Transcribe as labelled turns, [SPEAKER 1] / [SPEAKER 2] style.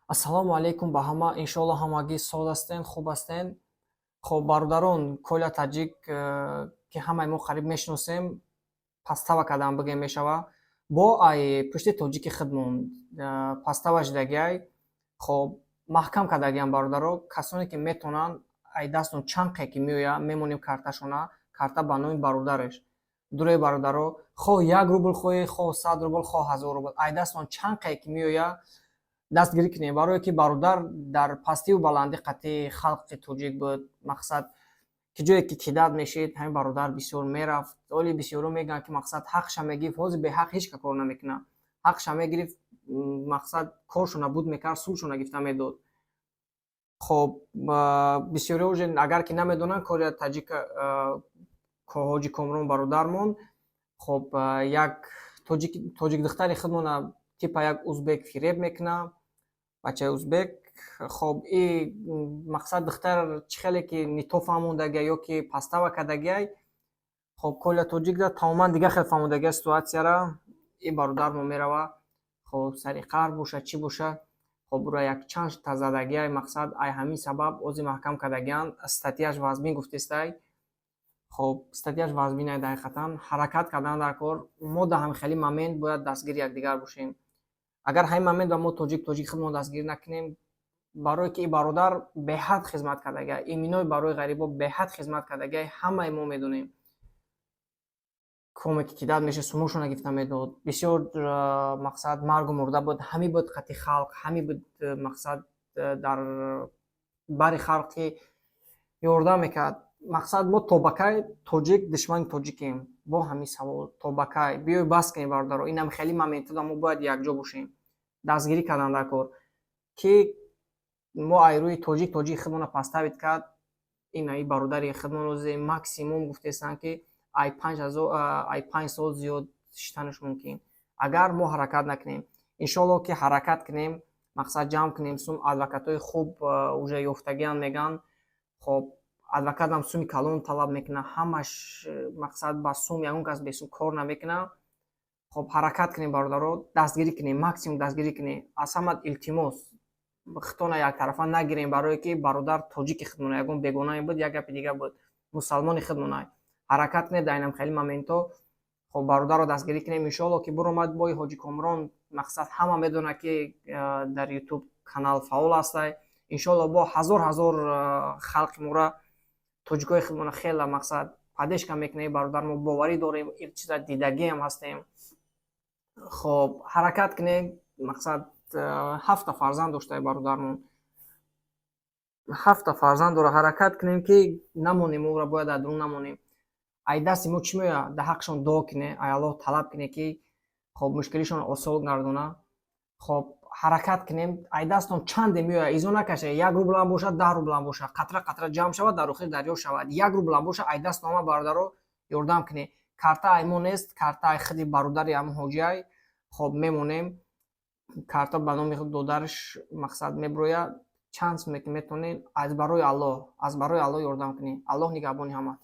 [SPEAKER 1] Ассалому алайкум ба ҳама. Иншоалло, ҳамагӣ соз ҳастен, хуб ҳастен. Хоб, бародарон, Коля Таҷик, ки ҳамаи мо қариб мешиносем, подстава кардан бигем мешава, бо ай пушти тоҷики худмон подстава шидагиай. Хоб, маҳкам кардагиам, бародаро. Касоне ки метавонанд, ай дастон чанд қе ки меояд, мемонем карташона. Карта ба номи бародараш дуре, бародаро. Хоҳ 1 рубл хоҳед, хоҳ 100 рубл, хоҳ 1000 рубл, ай дастон чанд қе ки меояд, дастгирӣ кунем, барое ки бародар дар пастиву баландӣ қатъи халқи тоҷик буд. Мақсад, ки ҷое ки кидать мешид, ҳамин бародар бисёр мерафт. Оли бисёро мегӯянд, ки мақсад, ҳақша мегирифт. Ҳозир беҳақ ҳеҷ ка кор намекунад. Ҳақша мегирифт, мақсад, коршона буд мекард, сулшона гирифта медод. Хоб, бисёриҳо уже агар ки намедонанд, Коля Таҷик, Ҳоҷи Комрон бародармон, хоб, як тоҷик духтари худмона типа як узбек фиреб мекунад, бачаи узбек. Хоб, и мақсад, духтар чӣ хеле ки не то фаҳмондагия ё ки подстава кардагиай. Хоб, Коля Тоҷик да тамоман дигар хел фаҳмондагия ситуатсияра. И бародармо мерава, хоб, сари қаҳр боша, чӣ боша, хоб, ура якчанд тазадагиай. Мақсад, ай ҳамин сабаб ози маҳкам кардагианд. Статьяш вазмин гуфтестай. Хоб, статьяш вазминай даҳиқатан. Ҳаракат кардан дар кор. Мо дар ҳамин хели момент бояд дастгири якдигар бошем. Агар ҳамин момент ба мо тоҷик худмон дастгирӣ накунем, барое ки и бародар беҳад хизмат кардагиай, иминой барои ғарибо беҳад хизмат кардагиай, ҳамаи мо медонем. Коме ки кидать меша, сумошона гирифта медод. Бисёр, мақсад, маргу мурда буд, ҳамин буд қати халқ, ҳамин буд, мақсад, дар бари халқи ёрдам мекард. Мақсад, мо то ба кай тоҷик душмани тоҷикем? Бо ҳамин савол: то ба кай? Биёй, бас кунем, бародаро. Инам хеле моментода мо бояд якҷо бошем. Дастгирӣ кардан дар кор, ки мо ай рӯи тоҷик худмона подставить кард. Ин ай бародари худмон озе максимум гуфтестанд, ки ай 5000, ай 5 сол зиёд шиштанаш мумкин, агар мо ҳаракат накунем. Иншоалло, ки ҳаракат кунем, мақсад, ҷамъ кунем сум. Адвокатҳои хуб уже ёфтагианд, мегӯянд. Хоб, адвокатам суми калон талаб мекунад. Ҳамаш, мақсад, ба сум, ягон кас бесум кор намекунад. Хоб, ҳаракат кунем, бародаро, дастгирӣ кунем, максимум дастгирӣ кунем. Аз ҳама илтимос, хитона яктарафа нагирем, барое ки бародар тоҷики худмона, ягон бегонае буд, як гапи дига буд, мусалмони худмона. Ҳаракат кунед дар инам хеле моментҳо. Хоб, бародарро дастгирӣ кунем. Иншоалло, ки буромад бои Ҳоҷи Комрон. Мақсад, ҳама медонад, ки дар Ютуб канал фаъол ҳастай. Иншоалло, бо ҳазор ҳазор халқи мора, тоҷикои худмона хела, мақсад, поддержка мекунем. Бародар, мо боварӣ дорем, ин чиза дидагиам ҳастем. Хоб, ҳаракат кунем. Мақсад, ҳафта фарзанд доштае бародармон, ҳафта фарзанд дора. Ҳаракат кунем, ки намонем, ӯра бояд дар дурун намонем. Ай дасти мо чӣ меояд? Дар ҳаққшон дуо кунем, ай Аллоҳ талаб кунем, ки хоб, мушкилишон осон гардона. Хоб, ҳаракат кунем. Ай дастон чанде меояд, изо накашед. 1 рублам бошад, 10 рублам бошад, қатра қатра ҷамъ шавад, дар охири дарё шавад. 1 рублам бошад, ай дастон омад, бародаро, ёрдам кунем. Карта ай мо нест, карта ай худи бародари ҳамон ҳоҷиай. Хоб, мемонем карта ба номи додараш. Мақсад, мебирояд. Чанд суме ки метавонед, аз барои Аллоҳ, аз барои Аллоҳ ёрдам кунед. Аллоҳ нигаҳбони ҳама.